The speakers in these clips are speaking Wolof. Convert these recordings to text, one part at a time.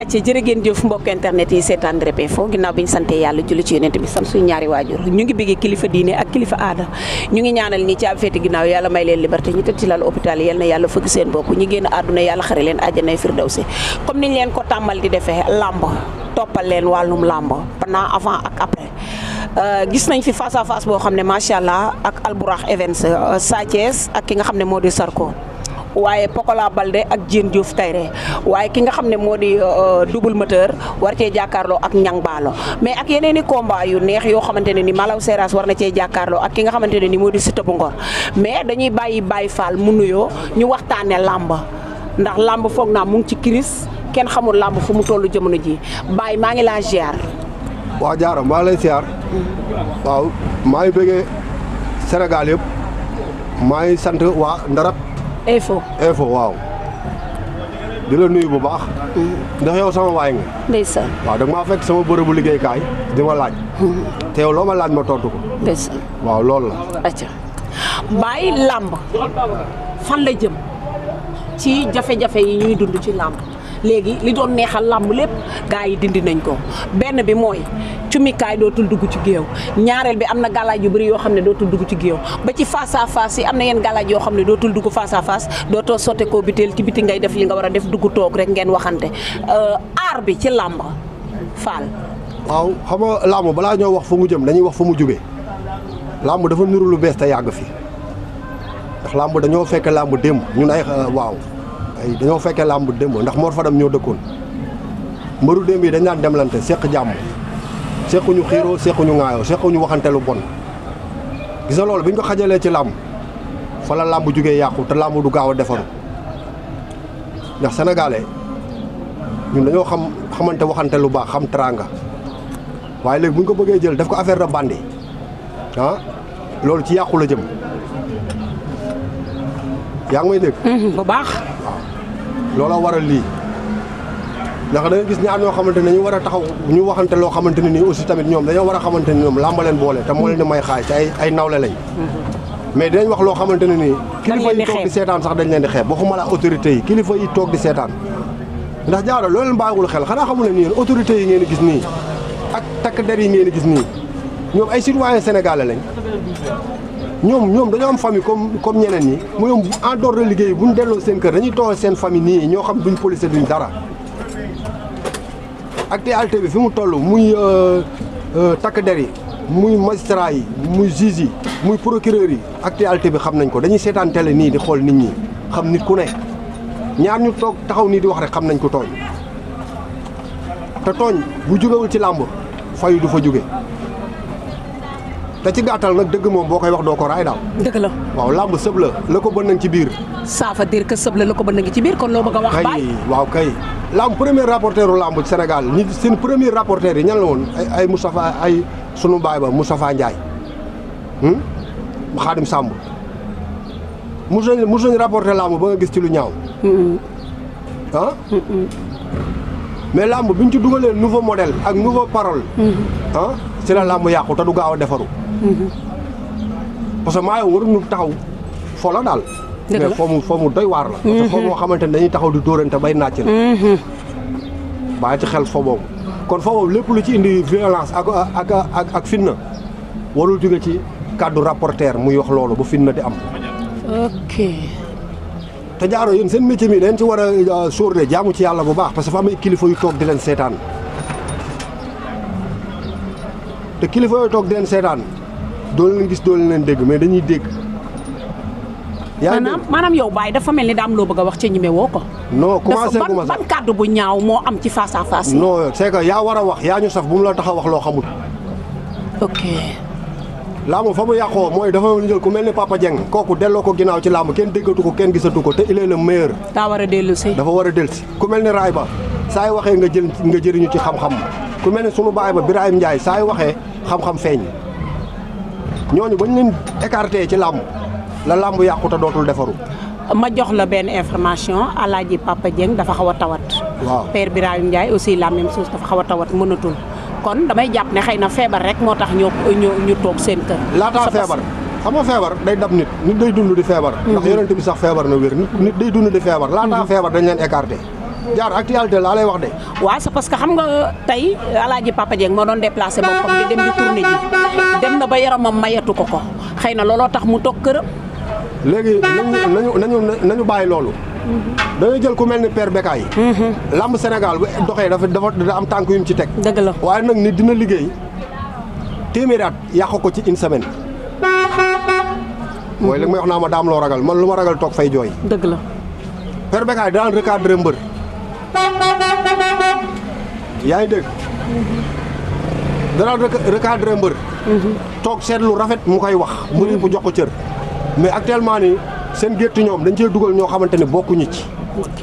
ci jërë ngeen jëf mbokk internet yi seetaan Ndrep Info ginnaaw bi ñu sante yàlla julli ci yonent bi sant suñu ñaari waajur ñu ngi bëggee kilifa diine ak kilifa aada ñu ngi ñaanal ñi ci ab féete ginnaaw yàlla may leen liberté ñu tëdd ci lal hôpital yal na yàlla fëgg seen bopp ñi génn àdduna yàlla xare leen àjjanay firdawsi comme niñ leen ko tàmmal di defee lamb toppal leen wàllum lamb pendant avant ak après gis nañ fi face à face boo xam ne macha allah ak Albourakh Events Sa Thiès ak ki nga xam ne moo di Sarko waaye Pokola Balde ak Diène Diouf Kairé waaye ki nga xam ne moo di double moteur war cee jàkkaarloo ak Niang Ballo mais ak yeneen i combat yu neex yoo xamante ne ni Malaw Seras war na cee jàkkaarloo ak ki nga xamante ne ni moo di Siteu bu Ngor mais dañuy bàyyi Baye Fall mu nuyoo ñu waxtaanee làmb ndax làmb foog naa mu ngi ci crise kenn xamul làmb fu mu toll jamono ji Baye maa ngi laa ziar. waaw Diarra maa ngi lay ziar. waaw maa ngi bëggee Sénégal yëpp maa ngi sant waa Ndrep Info waaw di la nuyu bu baax. ndax yow sama waay nga. ndeysaan. waaw da nga maa fekk sama bërëbu liggéeykaay di ma laaj. te yow loo ma laaj ma tontu ko. ndeysaan. waaw loolu la. acca Baye làmb fan la jëm ci jafe-jafe yi ñuy dund ci làmb léegi li doon neexal làmb lépp gaa yi dindi nañ ko benn bi mooy cumikaay dootul dugg ci géew ñaareel bi am na galaaj yu bëri yoo xam ne dootul dugg ci géew ba ci face à face yi am na yenn galaaj yoo xam ne dootul dugg face à face dootoo sotte koo biteel ci biti ngay def li nga war a def dugg toog rek ngeen waxante aar bi ci làmb Fall. waaw xam nga làmb balaa ñoo wax fu mu jëm dañuy wax fu mu jógee làmb dafa nuru lu bees te yàgg fi ndax làmb dañoo fekk làmb démb ñun ay waaw ay dañoo fekkee làmb démb ndax Mor Fadam ñoo dëkkoon mbëru démb yi dañ daan demlante seq jàmm sequñu xiiroo sequñu ŋaayoo sequñu waxante lu bon gis nga loolu bi ñu ko xajalee ci làmb fa la làmb jógee yàqu te làmb du gaaw a defaru ndax sénégalais ñun dañoo xamante waxante lu baax xam teranga waaye léegi bu ñu ko bëggee jël daf ko affaire de bandi loolu ci yàqu la jëm yaa ngi may dégg. bu baax. waaw looloo waral lii ndax da nga gis ñaar ñoo xamante ne ñu war a taxaw ñu waxante loo xamante ne nii aussi tamit ñoom dañoo war a xamante ne ñoom làmba leen boole te moo leen di may xaay te ay nawle lañ. mais dinañ wax loo xamante ne nii. kilifa yi toog di seetaan sax dañ leen di xeeb waxuma la autorité yi kilifa yi toog di seetaan ndax Diarra loolu leen bàyyiwul xel xanaa xamu leen ni yéen autorité yi ngeen di gis nii ak takk der yi ngeen di gis nii ñoom ay citoyen sénégalais lañ. ñoom dañoo am famille comme ñeneen ñi mu ñoom en dehors de liggéey bu ñu delloo seen kër dañuy toog seen famille nii ñoo xam duñ policier duñ dara actualité bi fi mu toll muy takk der yi muy magistrat yi muy juge yi muy procureur yi actualité bi xam nañ ko dañuy seetaan télé nii di xool nit ñi xam nit ku ne ñaar ñu toog taxaw nii di wax rek xam nañ ko tooñ te tooñ bu jógewul ci làmb fayu du fa jóge te ci gàttal nag dëgg moom boo koy wax doo ko raay daal. dëgg la. waaw làmb sëb la ko bën nañ ci biir. ça veut dire que sëb la ko bën nañ ci biir kon loo bëgg a wax. Baye waaw kay. làmb premier rapporteur u làmb Sénégal ñi seen premier rapporteur yi ñan la woon ay Moustapha ay sunu baay ba Moustapha Ndiaye. Xaadim Samb. mos nañu rapporté làmb ba nga gis ci lu ñaaw. mais làmb bi ñu ci dugalee nouveau modèle ak nouveau parole. ci la làmb yàqu te du gaaw a defaru. parce que maa yow waruñu taxaw fo la daal. mais foo mu doy waar la. parce que foo moo xamante ne dañuy taxaw di dóorante bay nàcc la. bàyyi ci xel fo boobu. kon fo boobu lépp lu ci indi violence ak fitna warul jóge ci kàddu rapporteur muy wax loolu ba fitna di am. ok. te Diarra yéen seen métier mi dañ ci war a sóor de jaamu ci yàlla bu baax parce que fa am ay kilifa yu toog di leen seetaan. te kilifa yooyu toog di leen seetaan doo leen gis doo leen dégg mais dañuy dégg. yaa ngi maanaam yow Baye dafa mel ni daam loo bëgg a wax ci ñime woo ko. non commencé gu ma sax ban kàddu bu ñaaw moo am ci face à face. non c'est que yaa war a wax yaa ñu saf bu mu la tax a wax loo xamul. ok. làmb fa mu yàqoo mooy dafa jël ku mel ni Papa Dieng kooku delloo ko ginnaaw ci làmb kenn déggatu ko kenn gisatu ko te il est le meilleur. daa war a dellu si. dafa war a dellu si ku mel ni Raay ba saa yu waxee nga jëriñu ci xam-xam ku mel ni sunu baay ba Birahim Ndiaye saa yu waxee xam-xam feeñ ñooñu bañ leen écarté ci làmb la làmb yàqu te dootul defaru. ma jox la benn information Alaaji Papa Dieng dafa xaw a tawat. waaw Père Birahim Ndiaye aussi la même chose dafa xaw a tawat mënatul. kon damay jàpp ne xëy na feebar rek moo tax ñu toog seen kër. laataa feebar xam nga feebar day dab nit day dund di feebar. ndax yonent bi sax feebar na wér nit day dund di feebar. laataa feebar dañ leen écarté jaar actualité laa lay wax de. waaw c'est parce que xam nga tey Alaaji Papa Dieng moo doon déplacé boppam di dem di tournée ji dem na ba yaramam mayatu ko xëy na looloo tax mu toog këram. léegi nañu bàyyi loolu. dañuy jël ku mel ni Père Bécaye yi. lamb Sénégal bu doxee dafa am tànk yu mu ci teg. dëgg la waaye nag nit dina liggéey téeméeri at yàq ko ci une semaine. mooy li may wax naa ma daam loo ragal man lu ma ragal toog fay jooy. dëgg la. Père Bécaye daan recadré mbër. yaa ngi dégg. daan recadré mbër. toog seet lu rafet mu koy wax. mbër yi bu jox ko cër. mais actuellement nii seen gétt ñoom dañ cee dugal ñoo xamante ni bokkuñu ci. ok.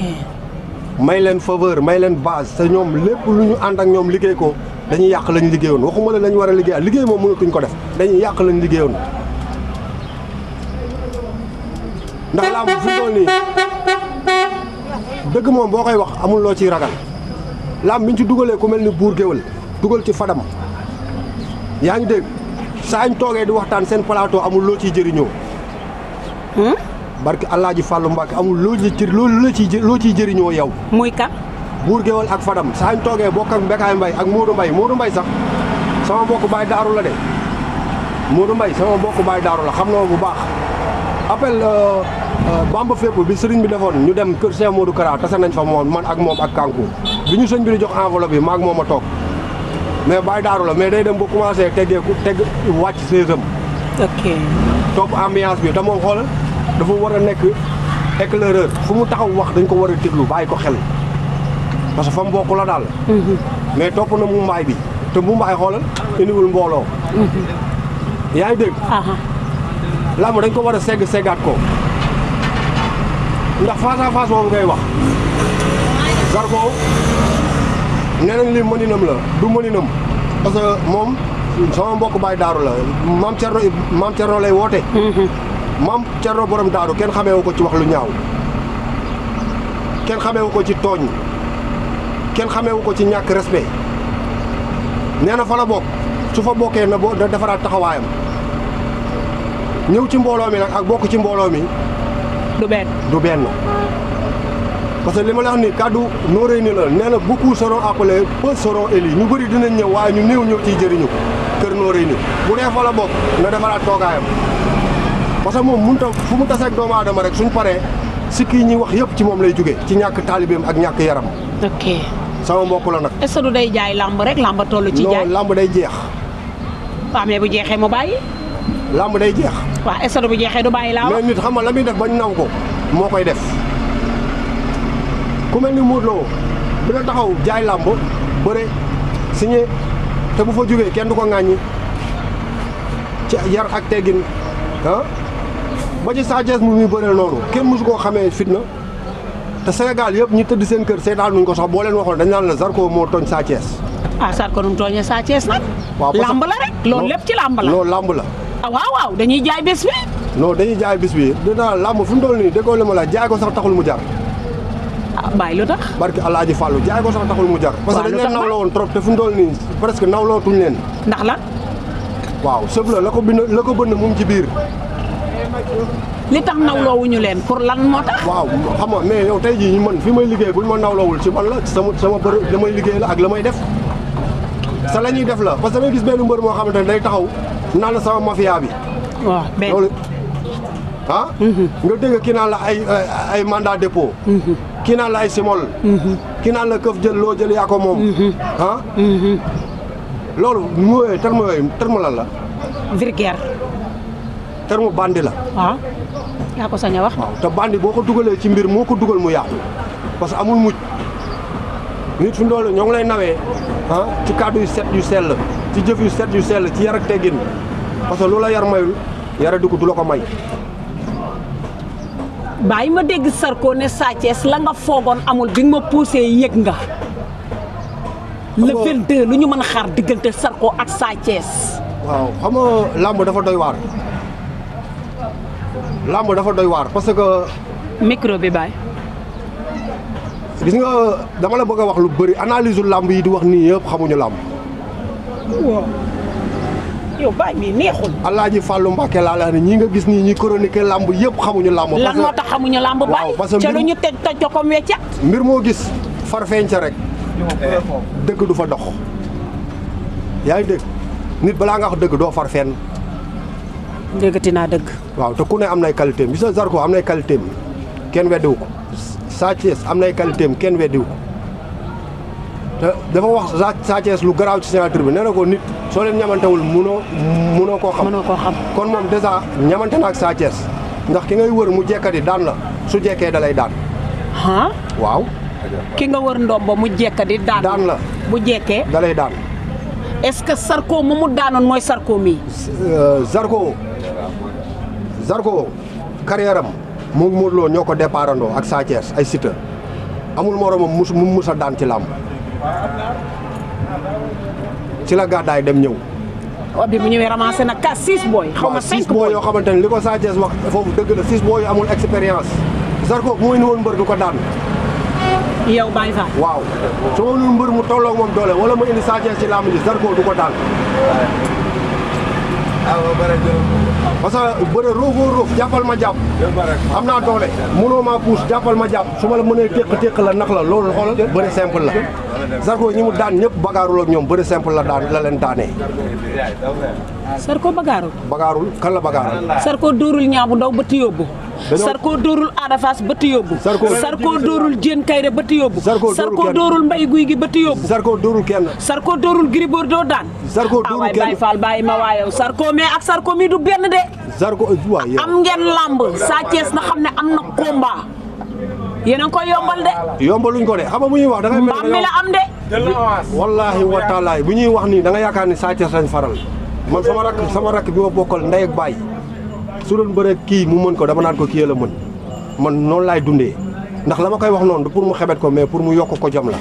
may leen faveur may leen base te ñoom lépp lu ñu ànd ak ñoom liggéey ko dañuy yàq lañ liggéeyoon waxuma la lañ war a liggéey liggéey moom mënatuñ ko def dañuy yàq lañ liggéeyoon. ndax làmb fu mu toll nii dëgg moom boo koy wax amul loo ciy ragal làmb bi ñu ci dugalee ku mel ni buur géwël dugal ci Fadam yaa ngi dégg saa ñu toogee di waxtaan seen plateau amul loo ciy jëriñoo. barke Alaaji Fàllu Mbàkke amul loo ciy jëriñoo yow. muy kan. buur géwël ak Fadam saa ñu toogee bokk ak Bécaye Mbaye ak Modou Mbaye sax sama mbokk baay daaru la de Modou Mbaye sama mbokk baay daaru la xam na bu baax. appel Bamba fépp bi sëriñ bi defoon ñu dem kër Cheikh Modou Kara tase nañ fa moom man ak moom ak Kankou bi ñu sëñ bi di jox enveloppe bi maag moom a toog mais baay daaru la mais day dem ba commencé teg wàcc séesam. ok. topp ambiance bi te moom xoolal dafa war a nekk éclaireur fu mu taxaw wax dañ ko war a déglu bàyyi ko xel parce que fa mu bokk la daal. mais topp na mu mbaay bi te mu mbaay xoolal indiwul mbooloo. yaa ngi dégg. làmb dañ ko war a seggaat ko ndax face à face boobu ngay wax Zarko nee nañ li mëninam la du mëninam parce que moom sama mbokk baay daaru la maam Thierno lay woote. maam Thierno borom daaru kenn xameewu ko ci wax lu ñaaw kenn xameewu ko ci tooñ kenn xameewu ko ci ñàkk respect nee na fa la bokk su fa bokkee na defaraat taxawaayam. ñëw ci mbooloo mi nag ak bokk ci mbooloo mi. du benn parce que li ma la wax ni kàddu nooree ni la nee na beaucoup seront appelés peu seront élus ñu bëri dinañ ñëw waaye ñu néew ñëw ciy jëriñu kër nooree ni bu dee fa la bokk na defaraat toogaayam parce que moom mënut a fu mu taseeg doomu aadama rek suñ paree sikki yi ñuy wax yëpp ci moom lay jóge ci ñàkk taalibeem ak ñàkk yaram. ok. sama mbokk la nag. est-ce que du day jaay làmb rek làmb toll ci jaay. non làmb day jeex. waaw mais bu jeexee mu bàyyi. làmb day jeex. waaw est-ce que bu jeexee du bàyyi laa mais nit xam nga la muy def bañ naw ko moo koy def ku mel ni Modou Lo dina taxaw jaay làmb bëre signé te bu fa jógee kenn du ko ŋàññi ci yar ak teggin ba ci Sa Thiès mu muy bëreel noonu kenn mësu koo xamee fitna te Sénégal yëpp ñi tëdd seen kër seetaan nuñ ko sax boo leen waxoon dañ naan la Zarko moo tooñ Sa Thiès. Zarko nu mu tooñee Sa Thiès nag. waaw làmb la rek loolu lépp ci làmb la. non làmb la. waaw dañuy jaay bés bi. non dañuy jaay bis bi dinaa làmb fu mu toll nii déggoo li ma la jaay ko sax taxul mu jar. bàyyi lu tax. barki Alaaji Fàllu jaay ko sax taxul mu jar. parce que dañ leen nawloo woon trop te fu mu toll nii presque nawlootuñ leen. ndax la. waaw sëb la ko bënn mu ngi ci biir. li tax nawloowuñu leen pour lan moo tax. waaw xam nga mais yow tey jii man fi may liggéey buñ ma nawloowul ci man la sama bër la may liggéey la ak la may def. sa la ñuy def la parce que damay gis benn mbër moo xamante ne day taxaw naan la sama mafia bi. waaw benn loolu nga dégg kii naan la ay mandat dépôt. kii naan la ay simol. kii naan la këf jël loo jël yaa ko moom. loolu mooy terme lan la. vulgaire. terme bandi la. waaw yaa ko sañ a wax. waaw te bandi boo ko dugalee ci mbir moo ko dugal mu yàqu parce que amul mujj nit fi ndoole ñoo ngi lay nawee ci kàddu yu set yu sell ci jëf yu set yu sell ci yar ak teggin parce que lu la yar mayul yara di ko du la ko may. bàyyi ma dégg Zarko ne Sa Thiès la nga foogoon amul bi nga ma poussé yëg nga. le 22 lu ñu mën a xaar diggante Zarko ak Sa Thiès. waaw xam nga làmb dafa doy waar. làmb dafa doy waar parce que. micro bi baay. gis nga dama la bëgg a wax lu bëri analyse làmb yi di wax nii yëpp xamuñu làmb. waaw. yow baay mi neexul. Alaaji Fàllu Mbàkke laa la ne ñi nga gis nii ñi chroniquer làmb yëpp xamuñu làmb. lan moo tax xamuñu làmb baay. parce que ca lu ñu teg toj ko comme weccat. mbir moo gis far feeñ ca rek dëgg du fa dox yaa ngi dégg nit balaa nga wax dëgg doo far fenn. déggati naa dëgg. waaw te ku ne am nay qualité am gis nga Zarko am nay qualité am kenn weddiwu ko Sa Thiès am nay qualité am kenn weddiwu ko te dafa wax Sa Thiès lu garaaw ci signature bi nee na ko nit soo leen ñamantewul munoo koo xam. mënoo koo xam. kon moom dèjà ñamante na ak Sa Thiès ndax ki ngay wër mu jekkati daan la su jekkee da lay daan. ah. waaw. ki nga wër ndombo mu jekkati daan la bu jekkee da lay daan. est-ce que Zarko mu daanoon mooy Zarko mii. Zarko carrière am moom Modou Lo ñoo ko départandoo ak Sa Thiès ay Siteu amul moromam mu mus a daan ci làmb ci la gàddaay dem ñëw. waaw bi mu ñëwee ramassé na 6 booy. xaw ma 5 booy yoo xamante ne li ko Sa Thiès wax foofu dëgg la 6 booy yu amul expérience Zarko bu ma indi woon mbër du ko daan. yow Baye Fall. waaw su ma indi mbër mu tolloog moom doole wala ma indi Sa Thiès ci làmb ji Zarko du ko daan. parce que bëre roofoo roof jàppal ma jàpp am naa doole mënoo maa puus jàppal ma jàpp su ma la mënee téq la nax la loolu xoolal bëre simple la Zarko ñi mu daan ñëpp bagaarul ak ñoom bëre simple la leen daanee. Zarko bagaarul. bagaarul kan la bagaarul. Zarko dóorul ñaabu ndaw bëtt yóbbu. Zarko dóorul Ada Fass bëtt yóbbu. Zarko dóorul Diène Kaïré bëtt yóbbu. Zarko dóorul Mbaye Guy gi bëtt yóbbu. Zarko dóorul kenn. Zarko dóorul Gris Bordeaux daan. Zarko dóorul kenn Baye Fall bàyyi ma waayow Zarko mais ak Zarko mi du benn de. Zarko waay yow am ngeen lamb Sa Thiès na xam ne am na combat. yéen a ngi koy yombal de. yombaluñ ko de xam nga bu ñuy wax da ngay mel mbaam mi la am de. wallaahi wa taalaay bu ñuy wax nii da nga yaakaar ni Sa Thiès lañ faral man sama rakk bi ma bokkal ndey ak baay su doon bëre kii mu mën ko dama naan ko kii la mën man noonu laay dundee ndax la ma koy wax noonu du pour mu xebet ko mais pour mu yokk ko jom la.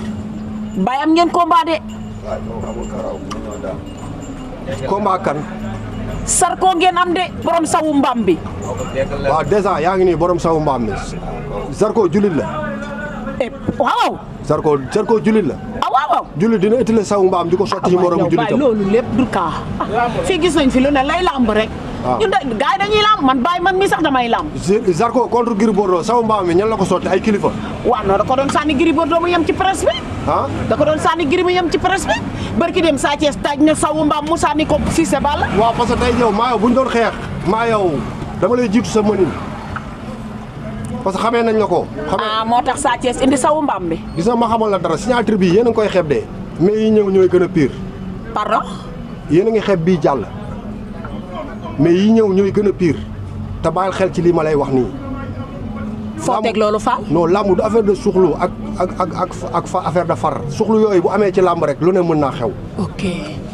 Baye am ngeen combat de. combat kan. Zarko ngeen am de borom sawu mbaam bi. waaw dèjà yaa ngi nii borom sawu mbaam bi Zarko jullit la. waaw. Zarko jullit la. waaw. jullit dina utile sawu mbaam di ko sotti ci moromu jullitam. loolu lépp du kaa. fii gis nañ fi lu ne lay lamb rek. waaw ñun de gars yi dañuy lamb man Baye man mii sax damay lamb. Zarko contre Gris Bordeaux sawu mbaam mi ñan la ko sotti ay kilifa. waaw non da ko doon sànni Gris Bordeaux mu yem ci presse bi. da ko doon sànni Gris mu yem ci presse bi. barki dem Sa Thiès taaj na sawu mbaam mu sànni ko Cissé Balla. waaw parce que tey yow maa yow bu ñu doon xeex maa yow dama lay jiitu sa mënin parce que xamee nañ la ko. moo tax Sa Thiès indi sawu mbaam bi. gis nga ma xamal la dara signature bi yéen a ngi koy xeeb de mais yi ñëw ñooy gën a pire. pardon. yéen a ngi xeeb bii jàll mais yi ñëw ñooy gën a pire te bàyyil xel ci lii ma lay wax nii. foo teg loolu Fall. non làmb du affaire de suxlu ak fa affaire de far suxlu yooyu bu amee ci làmb rek lu ne mën naa xew. ok.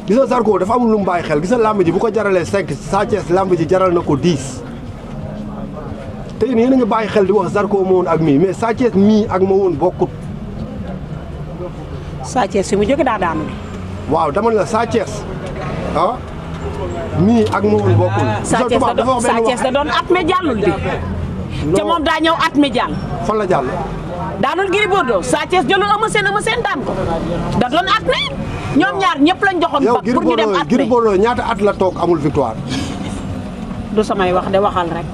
gis nga Zarko dafa amul lu mu bàyyi xel gis nga làmb ji bu ko jaralee 5 Sa Thiès làmb ji jaral na ko 10 te yéen a ngi bàyyi xel di wax Zarko ma woon ak mii mais Sa Thiès mii ak ma woon bokkut. Sa Thiès fi mu jóge daa daanu. waaw dama ne la Sa Thiès mii ak ma woon bokkul. Sa Thiès da doon at me jàllul di. te moom daa ñëw at mi jàll. fan la jàll. daanul Gris Bordeaux Sa Thiès jëlul Eumeu Sène daan ko da doon at mi ñoom ñaar ñëpp lañ joxoon bak pour ñu dem at mi Gris Bordeaux ñaata at la toog amul victoire. du samay wax de waxal rek.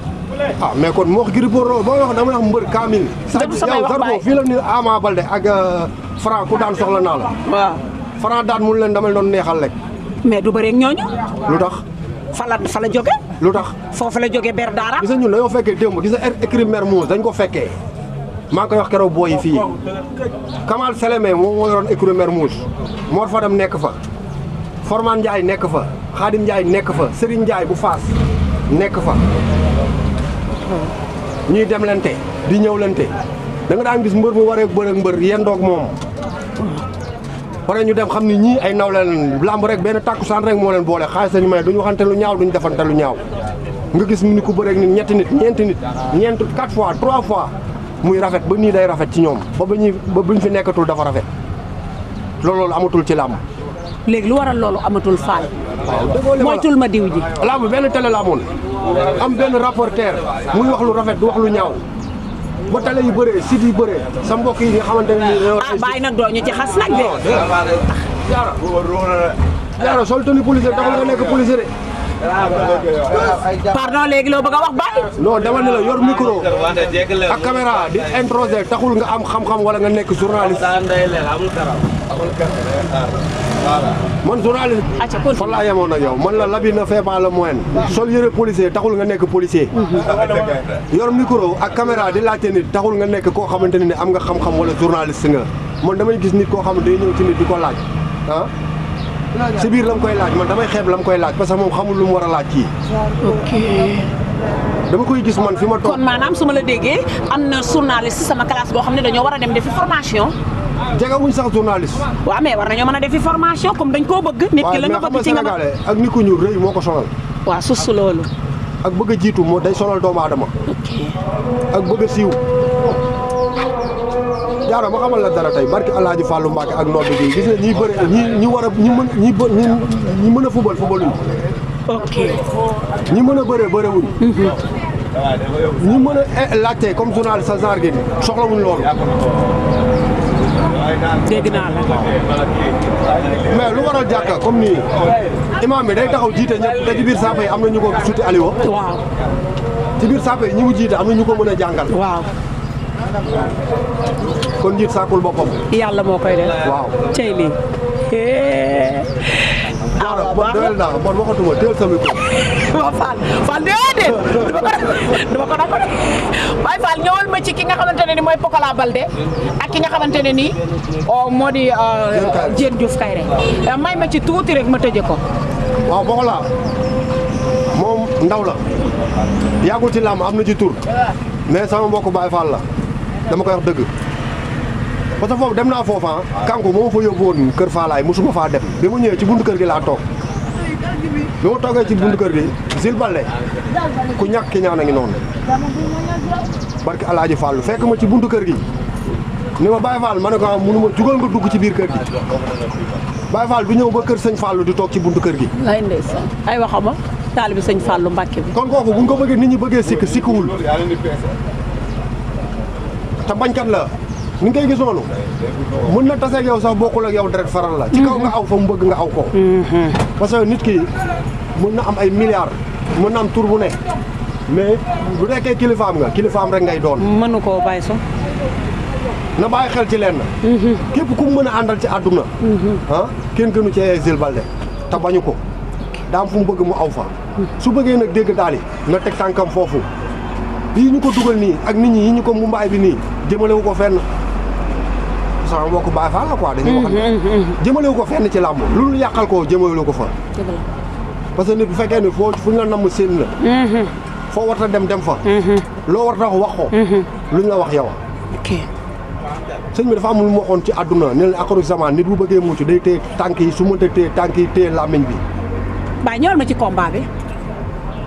mais kon moo wax Gris Bordeaux boo wax dama wax mbër kaamil. du samay wax Zarko fii la ni Ama Baldé ak Franc ku daan soxla naa la. waaw. Franc daan mun leen dama doon neexal rek. mais du bëreeg ñooñu. lu tax. fa la jóge. lu tax. foofu la jóge ber daara. gis nga ñun dañoo fekkee démb gis nga écrit Mermoz dañ ko fekkee maa ngi koy wax keroog booy yi fii Kamal Seleme moom moo yoroon écrit Mermoz Mor Fadam nekk fa Forman Ndiaye nekk fa Khadim Ndiaye nekk fa Serigne Ndiaye bu Faas nekk fa ñuy demlante di ñëwlante da nga daan gis mbër mu waree bëre mbër yendoog moom pare ñu dem xam ni ñii ay nawle leen lamb rek benn takkusaan rek moo leen boole xaalis lañu may duñu waxante lu ñaaw duñu defante lu ñaaw nga gis mu ni ku bëreeg nit ñetti nit ñeenti nit 4 fois 3 fois muy rafet ba nii day rafet ci ñoom ba buñ fi nekkatul dafa rafet loolu amatul ci làmb. léegi lu waral loolu amatul Fall. waaw moytul ma diw ji. làmb benn télé la amoon am benn rapporteur muy wax lu rafet du wax lu ñaaw ba télé yu bëree site yu bëree sa mbokk yi nga xamante ne nii. bàyyi nag doo ñu ci xas nag de. jaara sol tenue policier taxul nga nekk policier de pardon léegi loo bëgg a wax Baye. non dama ne la yor micro ak caméra di introsé taxul nga am xam-xam wala nga nekk journaliste. man journaliste. fan laa yemoon ak yow man la l'habit ne fait pas le moine. sol yëre policier taxul nga nekk policier. yor micro ak caméra di laajte nit taxul nga nekk koo xamante ne am nga xam-xam wala journaliste nga man damay gis nit koo xamante day ñëw ci nit di ko laaj ah. si biir la mu koy laaj man damay xeeb la mu koy laaj parce que moom xamul lu mu war a laaj kii. ok. dama koy gis man fi ma toog. kon maanaam su ma la déggee am na journaliste sama classe boo xam ne dañoo war a dem defi formation. jegewuñ sax journaliste. waaw mais war nañoo mën a defi formation comme dañ koo bëgg. nit ki la nga bëgg ci nga Sénégalais ak nit ku ñuul rëy moo ko sonal. waaw sus loolu. ak bëgg a jiitu moo day sonal doomu aadama. ok. ak bëgg a siiw. jaara ma xamal la dara tey barki Alaaji Fàllu Mbàkke ak Noddu bi gis nga ñi bëri ñi war a ñi mën a fubal fubaluñ. ok. ñi mën a bëree bëriwuñ. ñi mën a laajte comme journaliste sa genre gi soxlawuñ loolu. dégg naa la. mais lu waral jàkka comme nii imaam bi day taxaw jiite ñëpp te ci biir saapa yi am na ñu ko suti aliwa. waaw. ci biir saapa yi ñi mu jiite am na ñu ko mën a jàngal. waaw. kon njiit saakul boppam. yàlla moo koy def. waaw cey lii. waaw bon doyal naa bon waxatuma teel sa micro. waaw Fall déedéet dama ko def waaye Fall ñëwal ma ci ki nga xamante ne ni mooy Pokola Baldé ak ki nga xamante ne nii moo di Diène Diouf Kaïré may ma ci tuuti rek ma tëje ko. waaw Pokola moom ndaw la yàggul ci làmb am na ci tur mais sama mbokk Baye Fall la dama koy wax dëgg. parce que foofu dem naa foofa kanku moo fa yóbbu woon kër Faalaay mosuma faa dem bi ma ñëwee ci buntu kër gi laa toog bi ma toogee ci buntu kër gi Zil Balde ku ñàkk ki ñaan a ngi noonu barki Alaaji Fallu fekk ma ci buntu kër gi ni ma Baye Fall ma ne ko mënuma jugal nga dugg ci biir kër gi Baye Fall du ñëw ba kër sëñ Fallu di toog ci buntu kër gi. lay ndeysaan ay waxama taalibi sëñ Fallu Mbàkke bi. kon kooku buñ ko bëggee nit ñi bëggee sikkuwul te bañkat la. ni ngay gis noonu mën na tase ak yow sax bokkul ak yow deret faral la. ci kaw nga aw fa mu bëgg nga aw ko. parce que nit ki mën na am ay milliards mën na am tur bu ne mais bu nekkee kilifaam nga kilifaam rek ngay doon. mënu koo bàyyi so. na bàyyi xel ci lenn. képp ku mu mën a àndal ci àdduna. ah kenn gënu cee Zil Balde te bañu ko daam fu mu bëgg mu aw fa. su bëggee nag dégg daal na teg tànkam foofu yii ñu ko dugal nii ak nit ñi yi ñu ko mumbaay bi nii jëmalewu ko fenn. sama mbokk Baye Fall la quoi dañuy wax jëmalewu ko fenn ci làmb lu yàqal ko jëmalewu ko fa parce que nit bu fekkee ni foo fu ñu la namm seen la foo warta dem fa loo warta wax ko luñ la wax yow sëñ bi dafa am lu mu waxoon ci àdduna ne la akaru zaman nit bu bëggee mucc day téye tànk yi su mënta téye tànk yi téye làmmiñ bi Baye ñëwal ma ci combat bi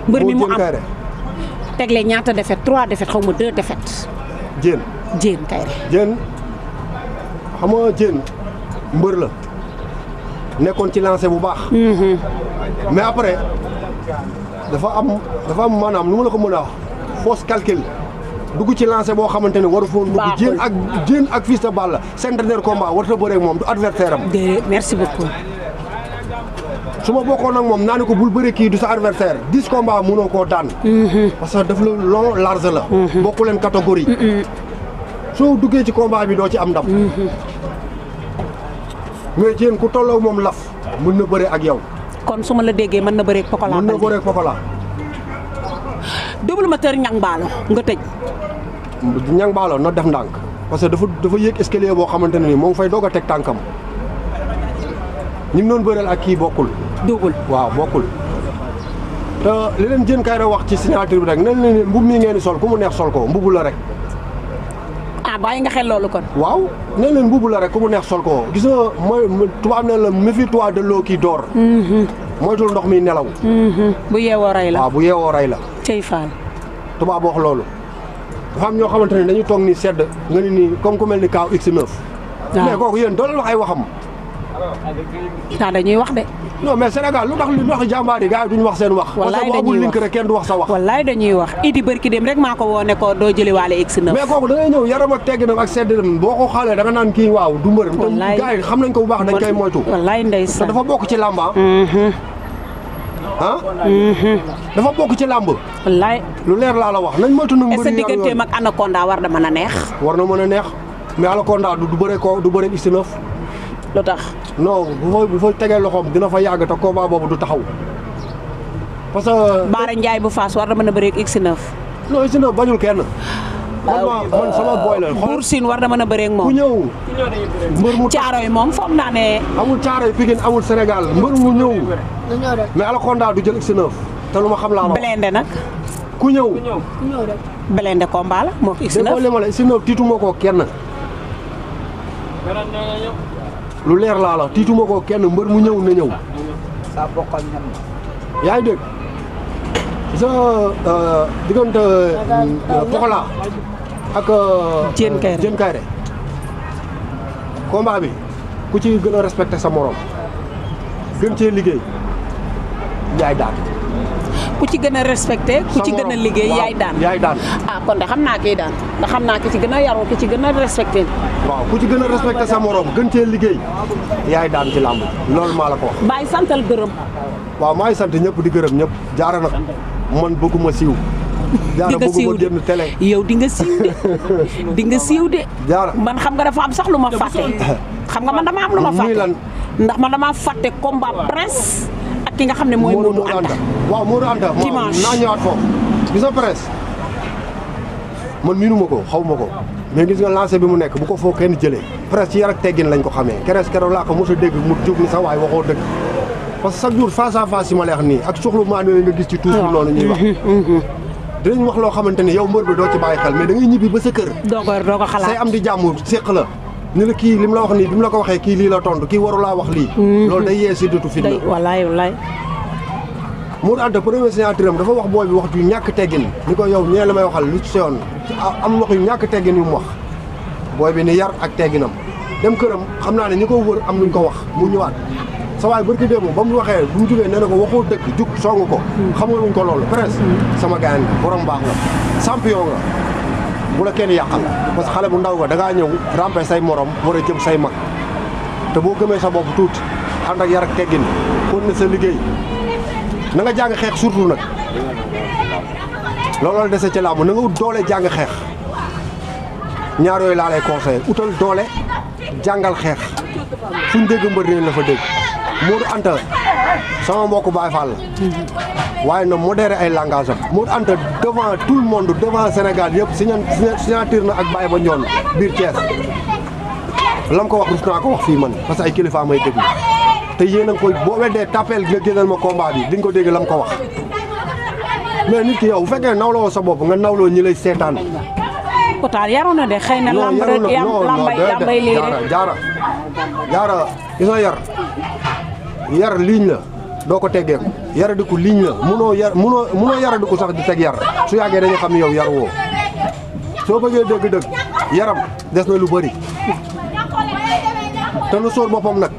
mbër mi mu am tegle ñaata défaite 3 défaites xaw ma 2 défaites Diène Kaïré Diène xam nga Diène mbër la nekkoon ci lancé bu baax. mais après dafa am maanaam nu ma la ko mën a wax fausse calcul dugg ci lancé boo xamante ne waru foon dugg Diène ak Fils de Balla seen dernier combat warut a bëree moom du adversaire am. merci beaucoup. su ma bokkoon ak moom naa ne ko bul bëre kii du sa adversaire 10 combats mënoo koo daan. parce que daf la long large la. bokku leen catégorie. soo duggee ci combat bi doo ci am ndam. mais Diène ku tolloo moom laf mën na bëre ak yow. kon su ma la déggee mën na bëre ak Pokola. mën na bëre ak Pokola. double moteur Niang Ballo nga tëj. Niang Ballo na def ndànk parce que dafa yéeg escalier boo xamante ne nii moo ngi fay doog a teg tànkam ñi mu doon bëreel ak kii bokkul. double waaw bokkul. te li leen Diène Kaïré wax ci signature bi rek nañ leen mbub mi ngeen di sol ku mu neex sol ko mbubu la rek. bàyyi nga xel loolu kon. waaw nee leen mbubu la rek ku mu neex sol ko gis nga mooy tubaab ne la méfie-toi de l'eau qui dort. moytul ndox mi nelaw. bu yeewoo rey la waaw bu yeewoo rey la. cey Fall. tubaab wax loolu. dafa am ñoo xamante ne dañuy toog ni sedd nga ni nii comme ku mel ni Kaaw X9. mais kooku yéen doo leen wax ay waxam. dañuy wax de. non mais Sénégal lu tax li wax jàmbaar yi gars yi duñu wax seen wax. wallaay dañuy wax parce que bu amul link rek kenn du wax sa wax. wallaay dañuy wax Idi barki dem rek maa ko woo ne ko doo jëli waale X9. mais kooku da ngay ñëw yaram ak tegginam ak seddam boo ko xaalee da nga naan kii waaw du mbër. wallaay te gars yi xam nañ ko bu baax dañ koy moytu. wallaay ndeysaan te dafa bokk ci làmba. ah. dafa bokk ci làmb. wallaay. lu leer laa la wax nañ moytu nag. est-ce que digganteem ak Anaconda war na mën a neex. war na mën a neex mais Anaconda du bëre ko du bëre X9. lu tax. non bu fa tegee loxoom dina fa yàgg te combat boobu du taxaw parce que. Baara Ndiaye bu Fass war na mën a bëre ak X9. non X9 bañul kenn. man sama boy la. Bour Sine war na mën a bëre ak moom. ku ñëw. mbër mu caaro yi moom foog naa ne. amul caaro yi Pikine amul Sénégal mbër mu ñëw. mais Anaconda du jël X9 te lu ma xam laa wax. Blindé nag. ku ñëw. Blindé combat la moo X9. déggoo li ma la X9 tiituma ko kenn. lu leer laa la tiituma ko kenn mbër mu ñëw na ñëw. yaa ngi dégg sa diggante Pokola ak Diène Kaïré combat bi ku ci gën a respecté sa morom gën cee liggéey yaay daan. ku ci gën a respecté ku ci gën a liggéey yaay daan. ah kon de xam naa kii daan ndax xam naa ki ci gën a yaru ki ci gën a respecté. waaw ku ci gën a respecté sa morom gën cee liggéey yaay daan ci làmb loolu maa la ko wax. Baye santal gërëm. waaw maa ngi sant ñëpp di gërëm ñëpp jaara nag man bëgguma siiw. jaara bëgguma génn télé. yow di nga siiw de di nga siiw de. jaara man xam nga dafa am sax lu ma fàtte. xam nga man dama am lu ma fàtte. ndax man dama fàtte combat presse ak ki nga xam ne mooy Modou Anta. waaw Modou Anta dimanche naa ñëwaat foofu. gis nga presse man miinuma ko xaw ma ko mais gis nga lancé bi mu nekk bu ko foo kenn jëlee. presse ci yar ak teggin lañ ko xamee keroog laa ko mos a dégg mu jóg ni sa waay waxoo dëgg. parce que chaque jour face à face yi ma lay wax nii ak soxlu maa ne nga gis ci tuuti noonu ñuy wax. dinañ wax loo xamante ni yow mbër bi doo ci bàyyi xel mais da ngay ñibbi ba sa kër. doo ko xalaat say am di jàmm séq la. ni la kii li mu la wax nii bi mu la ko waxee kii lii la tontu kii waru laa wax lii. loolu day yee si dutu fitna. wallaay. Modou Anta premier signature am dafa wax booy bi wax ju ñàkk teggin ni ko yow ñee la may waxal lu ci yoon am wax yu ñàkk teggin yu mu wax booy bi ni yar ak tegginam dem këram xam naa ne ñi ko wër am luñ ko wax mu ñëwaat sa waay barki démb ba mu waxee bu mu jógee nee na ko waxoo dëkk jug song ko xamal wuñ ko loolu presque sama gaañ nga borom baax nga champion nga bu la kenn yàqal parce que xale bu ndaw nga da ngaa ñëw rampe say morom war a jëm say mag te boo gëmee sa bopp tuuti ànd ak yar ak teggin kon ne sa liggéey na nga jàng xeex surtout nag looloo dese ci làmb na nga ut doole jàng xeex ñaar yooyu laa lay conseillé utal doole jàngal xeex fuñ dégg mbër réen la fa dégg Modou Anta sama mbokk Baye Fall la waaye na modéré ay langage am Modou Anta devant tout le monde devant Sénégal yëpp signature na ak Baye ba ñoon biir Thiès lam ko wax rus naa ko wax fii man parce que ay kilifa may déglu te yéen a ngi koy boo weddee tapel nga génnal ma combat bi di nga ko dégg lam ko wax mais nit ki yow bu fekkee nawloo sa bopp nga nawloo ñi lay seetaan. Pourtant yaru na de xëy na lamb rek lambay lii rek jaara gis nga yar ligne la doo ko teggeeku yaradiku ligne la munoo yaradiku sax di teg yar su yàggee dañu xam ne yow yar woo soo bëggee dëgg-dëgg yaram des na lu bëri te lu sóor boppam nag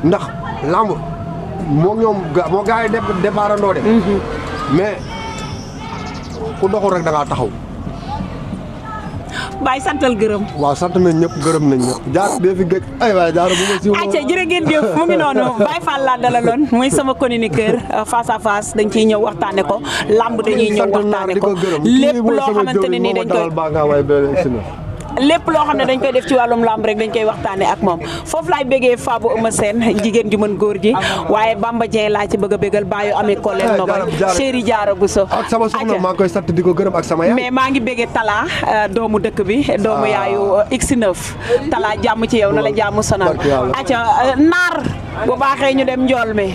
ndax lamb moom ñoom moo gars yi départandoo de mais ku doxul rek da ngaa taxaw. Baye santal gërëm. waaw sant nañ ñëpp gërëm nañ ñëpp jaar bee fi gëj ay waay jaar bu ma siiw. acca jërë ngeen jëf mu ngi noonu Baye Fall laa dalaloon muy sama chroniqueur face à face dañ ciy ñëw waxtaane ko lamb dañuy ñëw waxtaane ko lépp loo xamante ne nii dañ koy lépp loo xam ne dañ koy def ci wàllum lamb rek dañ koy waxtaane ak moom foofu laay béggee Fabou Eumeu Sène jigéen ju mën góor ji waaye Bamba Dieng laa ci bëgg a bégal baayu amee kolleen nobal chéri Diarra Bousso ak sama soxna maa ngi koy sant di ko gërëm ak sama yaay mais maa ngi béggee Talla doomu dëkk bi doomu yaayu X9 Talla jàmm ci yow na la jàmm sonal acca naar bu baaxee ñu dem njool mi